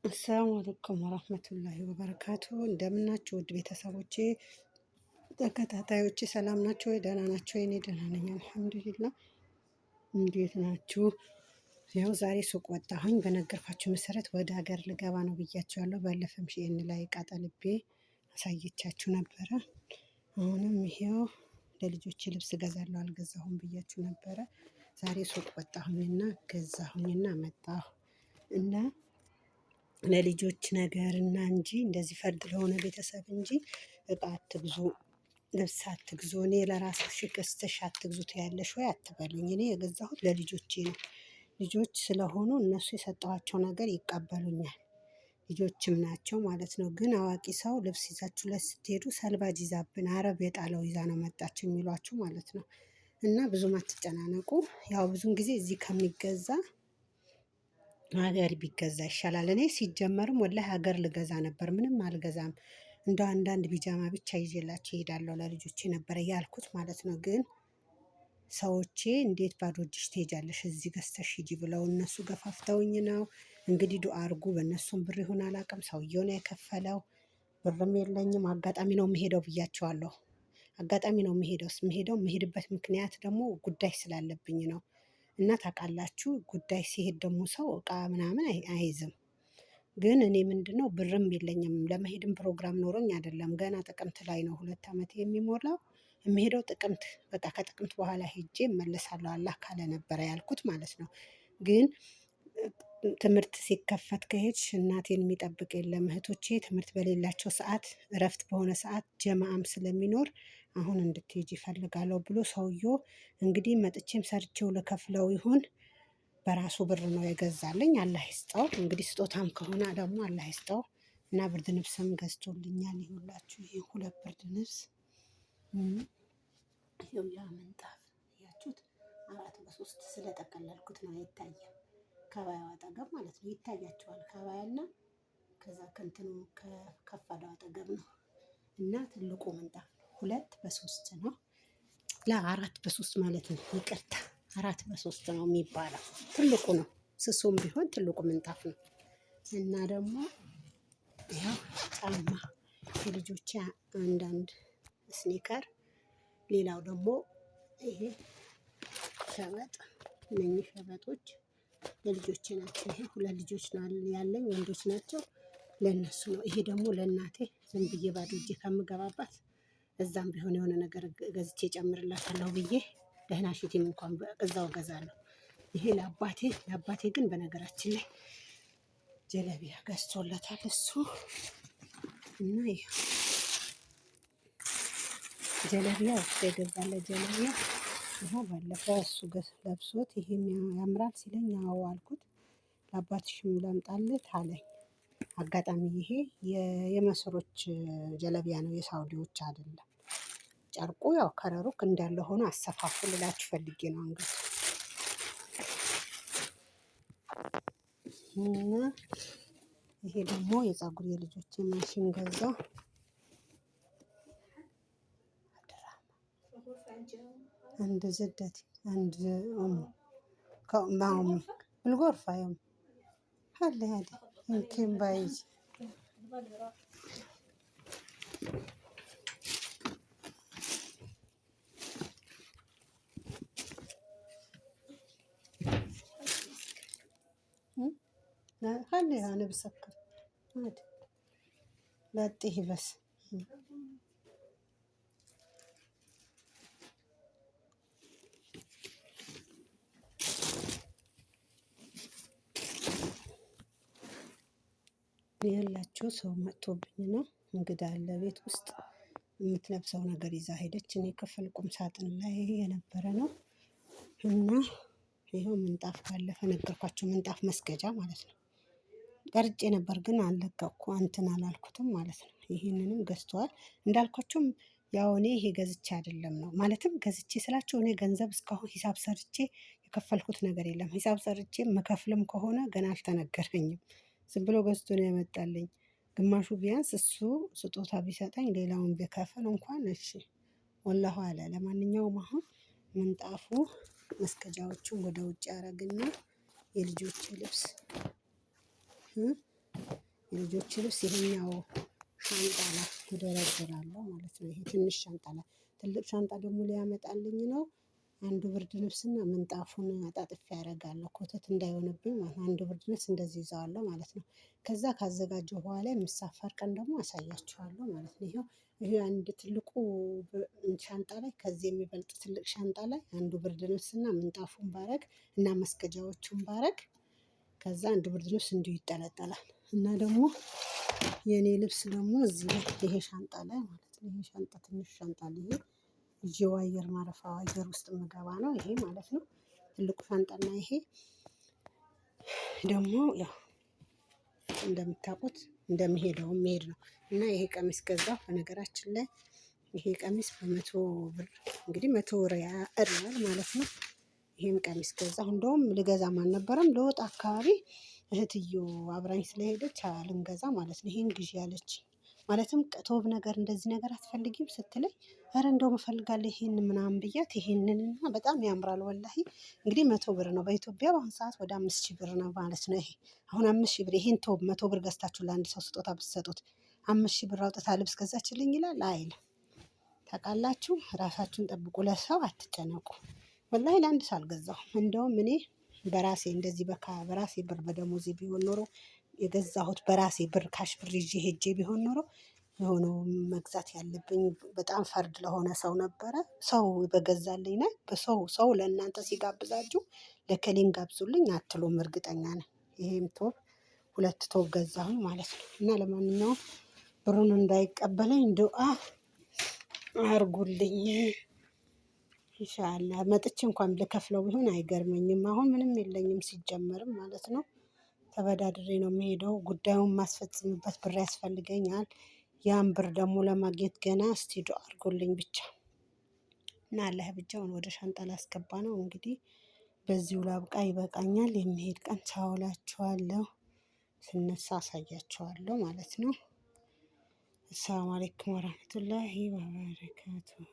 አሰላሙ አለይኩም ወራህመቱላሂ ወበረካቱ። እንደምናችሁ ውድ ቤተሰቦቼ ተከታታዮቼ፣ ሰላም ናቸው ወይ? ደህና ናቸው? እኔ ደህና ነኝ አልሐምዱሊላህ። እንዴት ናችሁ? ያው ዛሬ ሱቅ ወጣሁኝ። በነገርኳችሁ መሰረት ወደ ሀገር ልገባ ነው ብያችኋለሁ። ባለፈም ሺኤን ላይ እቃ ጠልቤ አሳይቻችሁ ነበረ። አሁንም ይሄው ለልጆቼ ልብስ እገዛለሁ አልገዛሁም ብያችሁ ነበረ። ዛሬ ሱቅ ወጣሁኝና ገዛሁኝና መጣሁ እና ለልጆች ነገር እና እንጂ እንደዚህ ፈርድ ለሆነ ቤተሰብ እንጂ እቃ አትግዙ፣ ልብስ አትግዙ። እኔ ለራስሽ ገዝተሽ አትግዙ ትያለሽ ወይ አትበሉኝ። እኔ የገዛሁት ለልጆቼ ነው። ልጆች ስለሆኑ እነሱ የሰጠኋቸው ነገር ይቀበሉኛል። ልጆችም ናቸው ማለት ነው። ግን አዋቂ ሰው ልብስ ይዛችሁለት ስትሄዱ ሰልባጅ ይዛብን አረብ የጣለው ይዛ ነው መጣች የሚሏችሁ ማለት ነው። እና ብዙም አትጨናነቁ። ያው ብዙን ጊዜ እዚህ ከሚገዛ ሀገር ቢገዛ ይሻላል። እኔ ሲጀመርም ወላሂ ሀገር ልገዛ ነበር፣ ምንም አልገዛም። እንደ አንዳንድ ቢጃማ ብቻ ይዤላቸው እሄዳለሁ ለልጆቼ ነበረ ያልኩት ማለት ነው። ግን ሰዎቼ እንዴት ባዶ እጅሽ ትሄጃለሽ እዚህ ገዝተሽ ሂጂ ብለው እነሱ ገፋፍተውኝ ነው። እንግዲህ ዱአ አድርጉ። በእነሱም ብር ይሁን አላውቅም፣ ሰውየው ነው የከፈለው። ብርም የለኝም። አጋጣሚ ነው የምሄደው ብያቸዋለሁ። አጋጣሚ ነው የምሄደው። የምሄደው የምሄድበት ምክንያት ደግሞ ጉዳይ ስላለብኝ ነው። እና ታውቃላችሁ ጉዳይ ሲሄድ ደግሞ ሰው እቃ ምናምን አይዝም። ግን እኔ ምንድነው ብርም የለኝም፣ ለመሄድም ፕሮግራም ኖሮኝ አይደለም። ገና ጥቅምት ላይ ነው 2 ዓመት የሚሞላው። የምሄደው ጥቅምት፣ በቃ ከጥቅምት በኋላ ሄጄ እመለሳለሁ አላህ ካለ ነበረ ያልኩት ማለት ነው። ግን ትምህርት ሲከፈት ከሄድሽ እናቴን የሚጠብቅ የለም። እህቶቼ ትምህርት በሌላቸው ሰዓት፣ እረፍት በሆነ ሰዓት ጀማአም ስለሚኖር አሁን እንድትሄጂ እፈልጋለሁ ብሎ ሰውየው እንግዲህ መጥቼም ሰርቼው ልከፍለው ይሁን በራሱ ብር ነው የገዛልኝ። አላህ ይስጠው። እንግዲህ ስጦታም ከሆነ ደግሞ አላህ ይስጠው። እና ብርድ ልብስም ገዝቶልኛል። ይኸውላችሁ ይሄ 2 ብርድ ልብስ፣ ይኸው ያ ምንጣፍ እያችሁት 4 በ3 ስለጠቀለልኩት ነው አይታይም። ከባያው አጠገብ ማለት ነው ይታያቸዋል። ከባያና ከዛ ከእንትኑ ከከፋዳው አጠገብ ነው እና ትልቁ ምንጣፍ ነው። 2 በ3 ነው፣ ለ4 በ3 ማለት ነው። ይቅርታ፣ 4 በ3 ነው የሚባለው። ትልቁ ነው። ስሱም ቢሆን ትልቁ ምንጣፍ ነው። እና ደግሞ ያው ጫማ የልጆቼ አንዳንድ sneaker፣ ሌላው ደግሞ ይሄ ሸበጥ። እነኚህ ሸበጦች ለልጆቼ ናቸው። ይሄ 2 ልጆች ነው ያለኝ፣ ወንዶች ናቸው። ለእነሱ ነው። ይሄ ደግሞ ለእናቴ ዝም ብዬ ባዶ እጄ ከምገባባት እዛም ቢሆን የሆነ ነገር ገዝቼ ጨምርላታለሁ ብዬ፣ ደህና ሽቲም እንኳን እዛው እገዛለሁ። ይሄ ለአባቴ። ለአባቴ ግን በነገራችን ላይ ጀለቢያ ገዝቶለታል እሱ። እና ይሄ ጀለቢያ፣ እሱ የገዛለት ጀለቢያ ይኸው ባለፈው እሱ ለብሶት ይሄም ያምራል ሲለኝ አዎ አልኩት። ለአባትሽም ላምጣልህ አለኝ። አጋጣሚ ይሄ የመስሮች ጀለቢያ ነው፣ የሳውዲዎች አይደለም። ጨርቁ ያው ከረሩክ እንዳለ ሆኖ አሰፋፉ ልላችሁ ፈልጌ ነው አንገቱ። እና ይሄ ደግሞ የፀጉር የልጆች ማሽን ገዛው። عند جدتي، عند أمي مع أمك بالغرفة يوم خلي هذه يمكن بايجي. لا خليها، أنا بسكر عادي، لا تطيحي بس. ያላቸው ሰው መጥቶብኝ ነው። እንግዳ አለ ቤት ውስጥ። የምትለብሰው ነገር ይዛ ሄደች። እኔ ክፍል ቁም ሳጥን ላይ የነበረ ነው። እና ይኸው ምንጣፍ ባለፈ ነገርኳቸው። ምንጣፍ መስገጃ ማለት ነው። ቀርጬ ነበር ግን አልለቀቅኩ እንትን አላልኩትም ማለት ነው። ይህንንም ገዝተዋል እንዳልኳቸውም። ያው እኔ ይሄ ገዝቼ አይደለም ነው፣ ማለትም ገዝቼ ስላቸው እኔ ገንዘብ እስካሁን ሂሳብ ሰርቼ የከፈልኩት ነገር የለም። ሂሳብ ሰርቼ መከፍልም ከሆነ ገና አልተነገረኝም። ዝም ብሎ ገዝቶ ነው ያመጣልኝ። ግማሹ ቢያንስ እሱ ስጦታ ቢሰጠኝ ሌላውን ቢከፍል እንኳን እሺ ወላሁ አለ። ለማንኛውም አሁን ምንጣፉ መስገጃዎቹን ወደ ውጭ ያደረግና የልጆች ልብስ የልጆች ልብስ ይሄኛው ሻንጣ ላይ እደረድራለሁ ማለት ነው። ይሄ ትንሽ ሻንጣ ላይ ትልቅ ሻንጣ ደግሞ ሊያመጣልኝ ነው። አንዱ ብርድ ልብስና ምንጣፉን አጣጥፌ አደርጋለሁ ኮተት እንዳይሆንብኝ ማለት ነው። አንዱ ብርድ ልብስ እንደዚህ ይዘዋለሁ ማለት ነው። ከዛ ካዘጋጀሁ በኋላ የምሳፈር ቀን ደግሞ አሳያችኋለሁ ማለት ነው። ይኸው ይሄ አንድ ትልቁ ሻንጣ ላይ ከዚህ የሚበልጥ ትልቅ ሻንጣ ላይ አንዱ ብርድ ልብስና ምንጣፉን ባረግ እና መስገጃዎቹን ባረግ፣ ከዛ አንዱ ብርድ ልብስ እንዲሁ ይጠለጠላል። እና ደግሞ የኔ ልብስ ደግሞ እዚህ ላይ ይሄ ሻንጣ ላይ ማለት ነው። ይሄ ሻንጣ ትንሽ ሻንጣ ነው። ይሄ ይዤው አየር ማረፊያ አየር ውስጥ የምገባ ነው ይሄ ማለት ነው። ትልቁ ሻንጣና ይሄ ደግሞ ያው እንደምታውቁት እንደምሄደው መሄድ ነው። እና ይሄ ቀሚስ ገዛሁ። በነገራችን ላይ ይሄ ቀሚስ በ100 ብር፣ እንግዲህ 100 ሪያል ማለት ነው። ይሄን ቀሚስ ገዛሁ። እንደውም ልገዛም አልነበረም፣ ለወጥ አካባቢ እህትዮ አብራኝ ስለሄደች ልንገዛ ማለት ነው። ይሄን ግዢ አለችኝ። ማለትም ቶብ ነገር እንደዚህ ነገር አትፈልጊም ስትለኝ፣ ኧረ እንደውም እፈልጋለሁ ይሄንን ምናምን ብያት፣ ይሄንንና በጣም ያምራል ወላሂ። እንግዲህ 100 ብር ነው፣ በኢትዮጵያ በአሁን ሰዓት ወደ 5,000 ብር ነው ማለት ነው። ይሄ አሁን 5,000 ብር፣ ይሄን ቶብ 100 ብር ገዝታችሁ ለአንድ ሰው ስጦታ ብትሰጡት 5,000 ብር አውጥታ ልብስ ገዛችልኝ ይላል አይልም። ታውቃላችሁ፣ ራሳችሁን ጠብቁ፣ ለሰው አትጨነቁ። ወላሂ ለአንድ ሰው አልገዛሁም። እንደውም እኔ በራሴ እንደዚህ በካ በራሴ ብር በደሞዜ ቢሆን ኖሮ የገዛሁት፣ በራሴ ብር cash ብር ይዤ ሄጄ ቢሆን ኖሮ የሆነው መግዛት ያለብኝ በጣም ፈርድ ለሆነ ሰው ነበረ። ሰው በገዛልኝ ላይ በሰው ሰው ለእናንተ ሲጋብዛችሁ ለከሌን ጋብዙልኝ አትሉም፣ እርግጠኛ ነኝ። ይሄም ቶብ ሁለት ቶብ ገዛሁኝ ማለት ነው። እና ለማንኛውም ብሩን እንዳይቀበለኝ ዱአ አርጉልኝ። ኢንሻአላህ መጥቼ እንኳን ልከፍለው ቢሆን አይገርመኝም። አሁን ምንም የለኝም ሲጀመርም ማለት ነው። ተበዳድሬ ነው የምሄደው። ጉዳዩን ማስፈጽምበት ብር ያስፈልገኛል። ያን ብር ደግሞ ለማግኘት ገና እስቲ ዱአ አድርጉልኝ ብቻ። እና አላህ ብቻውን ወደ ሻንጣ ላስገባ ነው እንግዲህ፣ በዚሁ ላብቃ፣ ይበቃኛል። የሚሄድ ቀን ቻው እላችኋለሁ። ስነሳ አሳያችኋለሁ ማለት ነው። አሰላሙ አለይኩም ወራህመቱላሂ ወበረካቱሁ።